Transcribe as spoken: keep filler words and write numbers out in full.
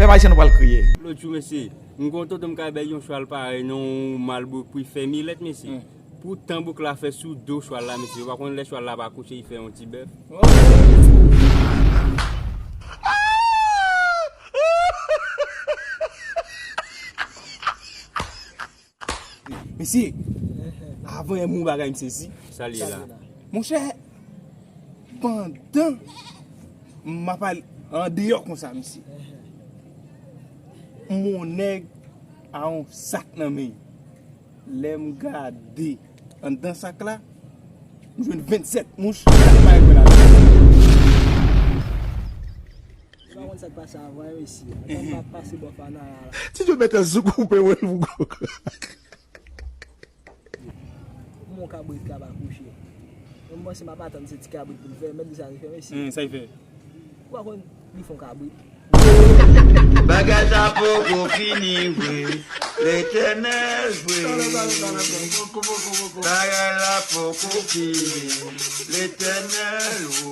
Ayisyen nou pral kriye. Lòt jou, mesye, m konn tonton m ka bay yon chwal parèy nan yon malbouk pou l fè milèt, mesye. Hmm. Pou tan bouk la fè sou do chwal la, mesye. Ou pa konn lè chwal la pa kouche, li fè yon ti bèf. Mesye, avan yè m yon bagay m sezi. Sa l ye la? Monchè, pandan m ap al andeyò konsa, mesye, m wè yon nèg a yon sak nan men l. Lè m gade anndan sak la, m jwenn vennsèt mouch, sak pa reponn avè m. Ou pa konn sa k pase avan, wi, mesye. Avan m pa pase bò Fanaya la. Ti Djo mèt al sou koupe wè l pou kòk. Kòman yon kabrit ka pa kouche? Mwen, m panse m ap atann se ti kabrit pou l fè, mèt di sa li fè, mesye. Hmm, sa l fè? Ou pa konn li fè yon kabrit? Bagay sa poko fini vre, Letènèl vre. Bagay la poko fini, Letènèl o.